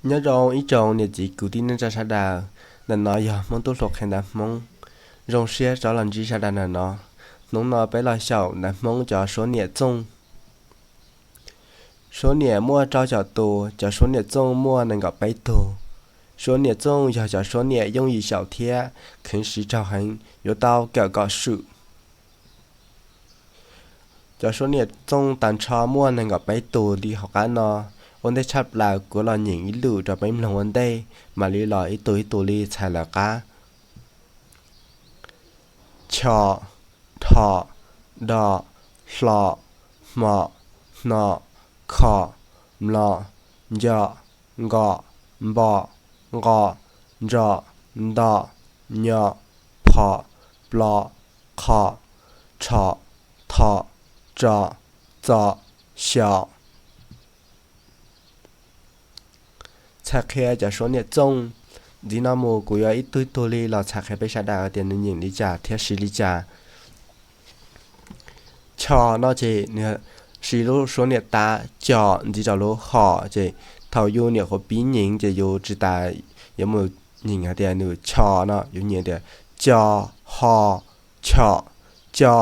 Nyob zoo ib tsoom niam txiv kwv tij neej tsa sawv daws, ntawm no yog Hmoob Tub Hluas qhia ntawv Hmoob. Zoo siab rov los ntsib sawv daws ntawm no. Hnub no peb los xyaum ntawv Hmoob cov suab niam txooj. Suab niam muaj rau caum tus, cov suab niam txooj muaj nees nkaum peb tug. Suab niam txooj yog cov suab niam yooj yim xyaum thiab kheev siv raug heev, yuav tau kawm kom swm. Cov suab niam txooj tag nrho muaj nees nkaum peb tus li hauv qab no. Ua ntej tshaj plaws kuv los nyeem ib lwm rau peb mloog ua ntej, mam li los ib tug ib tug li txhais lawv qab. Cho, dho, do, hlo, hmo, hno, kho, mlo, nco, nko, npo, nqo, ntso, nto, nyo, pho, plo, qho, tsho, tho, tso, txo, xyo. Txhais qhia cov suab niam txooj. Ntxiv no mus kuv yuav ib tug ib tug li los txhais qhia peb sawv daws tias nws nyeem li cas thiab siv li cas. Cho no ces nws siv lub suab niam tab co ntxiv rau lub ho, ces thaum yus niam qhuav pib nyeem ces yus tsis tas yuav mus nyeem hais tias nws cho no, yus nyeem tias co, ho, cho, co,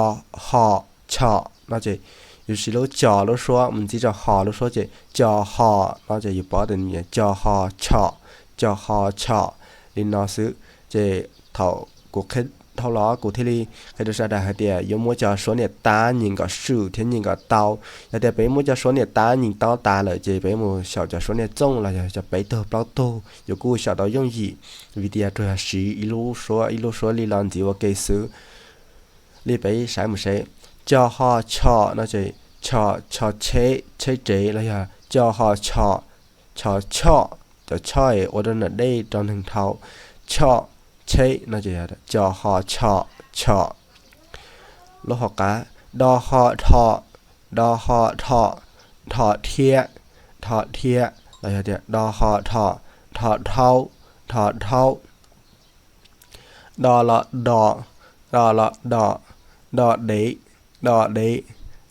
ho, cho no ces yus siv lub co lub suab mus ntxiv rau ho lub suab ces co ho no ces yus paub tias nws co ho cho, co ho cho li no xwb. Ces thaum kuv qhia dhau los kuv thiaj li qhia rau sawv daws hais tias yuav muab cov suab niam tab nyeem kom swm thiab nyeem kom tau. Yog tias peb muab cov suab niam tab nyeem tau tas lawm ces peb mus xyaum cov suab niam txooj los yog cov peb tug plaub tug yuav kuj xyaum tau yooj yim, vim tias tsuas yog siv ib lub suab ib lub suab li los ntxiv ua ke xwb. Li peb saib mus seb, co ho cho no ces cho, cho tsheb, tsheb tsev los yog co ho cho, cho choj, cov choj es ua rau nram dej rau neeg dhau, choj, tsheb no ces co ho cho, cho. Lub hauv qab, do ho dho, do ho dho, dho thiab, dho thiab los yog tias do ho dho, dho dhaub, dho dhaub. Do los do, do los do, do dev, do dev,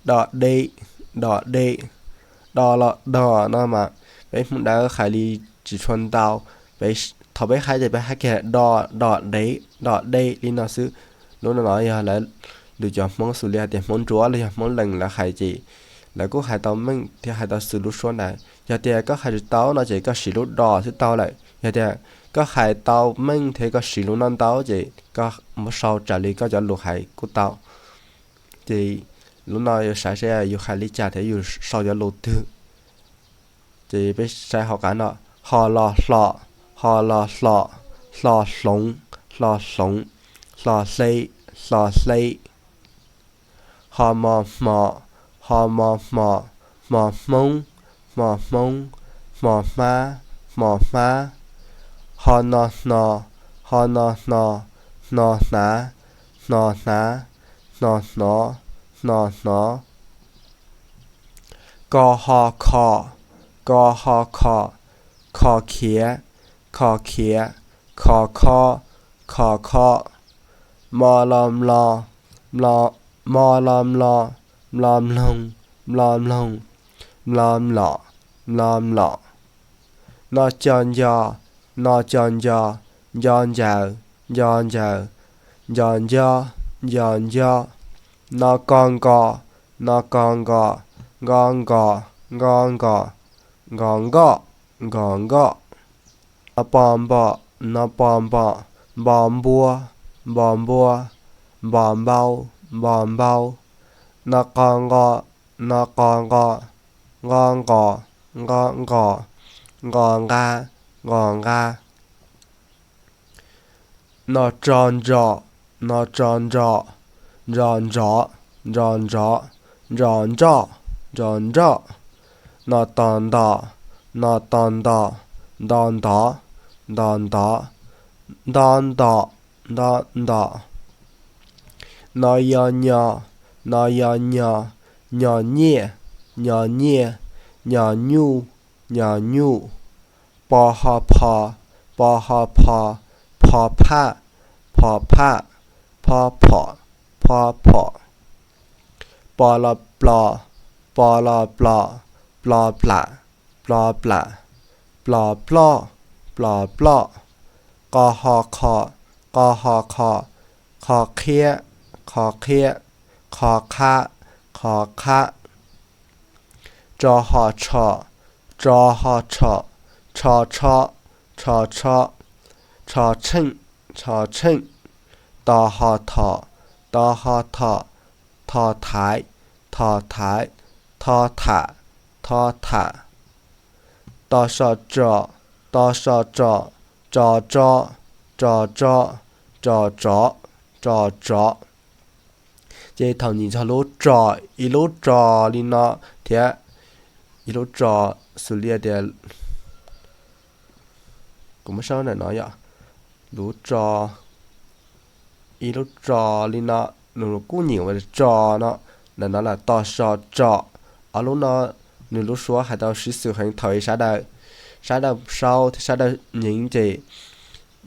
do dej, do dej. Do los do no mas peb Hmoob Dawb hais li tsis tshua ntau. Peb, thaum peb hais ces peb hais kiag do, do dev, do dej li no xwb. Lub no no yog lawv, lwm cov Hmoob xws li hais tias Hmoob Ntsuab los yog Hmoob Lees lawv hais ces lawv kuj hais tau meej thiab hais tau xws lub suab ntawd. Yog tias koj hais tsis tau no ces koj siv lub do xwb tau lawm. Yog tias koj hais tau meej thiab koj siv lub no ntau ces koj muab sau raws li koj cov lus hais kuj tau. Ces lub no yuav saib seb yus hais li cas thiab yus sau cov lus twg. Ces peb saib hauv qab no, ho los hlo, ho los hlo, hlo hloov, hlo hloov, hlo hle, hlo hle. Ho mo hmo, ho mo hmo, hmo hmoob, hmo hmoob, hmo hmab, hmo hmab. Ho no hno, ho no hno, hno hnav, hno hnav, hno hnov, hno hnov. Ko ho kho, ko ho kho, kho khiav, kho khiav, kho kho, kho kho. Mo lo mlo, mlo, mo lo mlo, mlo mloog, mlo mloog, mlo mlom, mlo mlom. No co nco, no co nco, nco ncaws, nco ncaws, nco nco, nco nco. No ko nko, no ko nko, nko nko, nko nko, nko nkoj, nko nkoj. No po npo, no po npo, npo npua, npo npua, npo npau, npo npau. No qo nqo, no qo nqo, nqo nqos, nqo nqos, nqo nqa, nqo nqa. No tso ntso, no tso ntso, ntso ntso, ntso ntso, ntso ntsoj, ntso ntsoj. No to nto, no to nto, nto ntov, nto ntov, nto nto, nto nto. No yo nyo, no yo nyo, nyo nyiaj, nyo nyiaj, nyo nyuj, nyo nyuj. Po ho pho, po ho pho, pho phaj, pho phaj, pho phom, pho phom. Po lo plo, po lo plo, plo plam, plo plam, Plo ploj, plo ploj. Qo ho qho, qo ho qho. Qho qhiab, qho qhiab. Qho qhab, qho qhab. Tso ho tsho, tso ho tsho. Tsho tsho, tsho tsho. Tsho tsheej, tsho tsheej. To ho tho, to ho tho. Tho thaiv, tho thaiv. Tho tham, tho tham. To so tso, to so tso. Tso tso, tso tso. Tso tsov, tso tsov. Ces thaum nyem txog lub tso, ib lub tso li no thiab, ib lub tso xws li tias, kuv muab saib ntawm no yom, lub tso, ib lub tso li no, nws kuj nyem ua tso no, ntawm no lam to so tso. Ob lub no nws lub suab hais tau sib xws heev thaum sawv daws, sawv daws sau thiab sawv daws nyeem ces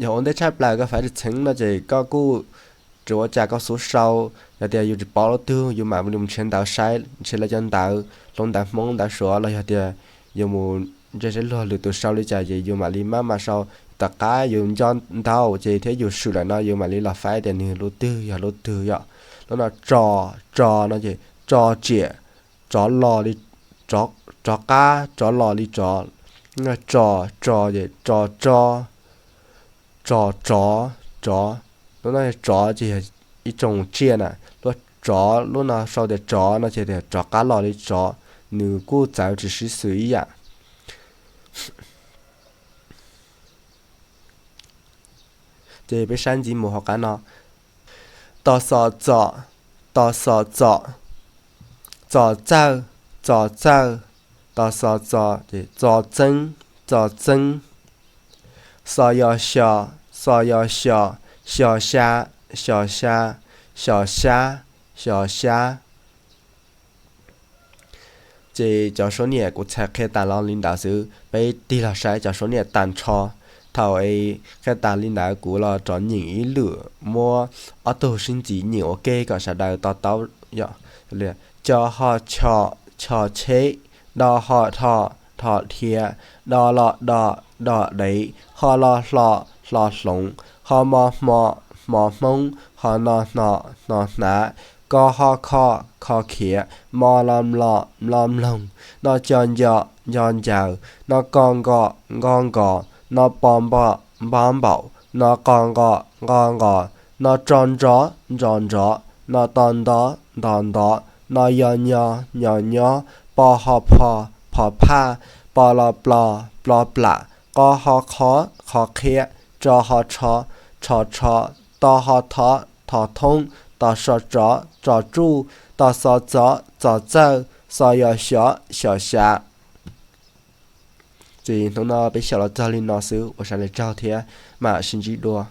yog ua ntej tshaj plaws koj faiv tsis txheeb no ces koj kuj tsis ua cas, koj xub sau. Yog tias yus tsis paub lub twg yus mam li mus nrhiav ntawv saib, nrhiav lawv cov ntawv, hluav ntawv Hmoob ntawv Suav los yog tias yus mus ntsia saib luag lwm tus sau li cas ces yus mam li maj mam sau. Tom qab yus nco ntau ces thiab yus swm lawm no yus mam li los faib tias nws lub twg yog lub twg yom. Lub no tso, tso no ces tso tsiam, tsov los li, tsov qab, tsov los li tsov. Tso, tso ces tso tso, tso tsov, tsov. Lub no tsov ces yog ib tsoom tsiaj na. Lub tsov, lub no sau tias tsov no ces tias tsov qab los li tsov, nws kuj txawv tsis sib xws ib yam. Ces peb saib ntxiv mus hauv qab no. To xo txo, to xo txo. Txo txawj, txo txawj. To xo txo ces txo txeeb, txo txeeb. Xo yo xyo, xo yo xyo. Xyo xya, xyo xya. Xyo xya, xyo xya. Ces cov suab niam kuv txhais qhia tas los li ntawd xwb, peb tig los saib cov suab niam tag nrho. Thaum es qhia tas li ntawd kuv los rov nyeem ib lwm, muab ob tug sib ntxiv nyeem ua ke kom sawv daws to taub yom. Co ho cho, cho cheb. Do ho dho, dho dhia. Do lo do, do dev. Ho lo hlo, hlo hloov. Ho mo hmo, hmo hmoob. Ho no hno, hno hnav. Ko ho kho, kho khiav. Mo lo mlo, mlo mloog. No co nco, nco ncaws. No ko nko, nko nkos. No po npo, npo npaum. No qo nqo, nqo nqos. No tso ntso, ntso ntsov. No to nto, nto ntov. No yo nyo, nyo nyob. Po ho pho, pho phaj. Po lo plo, plo plam. Qo ho qho, qho qhia. Tso ho tsho, tsho tsho. To ho tho, tho thoob. To so tso, tso tsuj. To xo txo, txo txawj. Xo yo xyo, xyo xya. Ces hnub no peb xyaum los txog li no xwb, ua sawv daws tsaug thiab mam sib ntsib dua.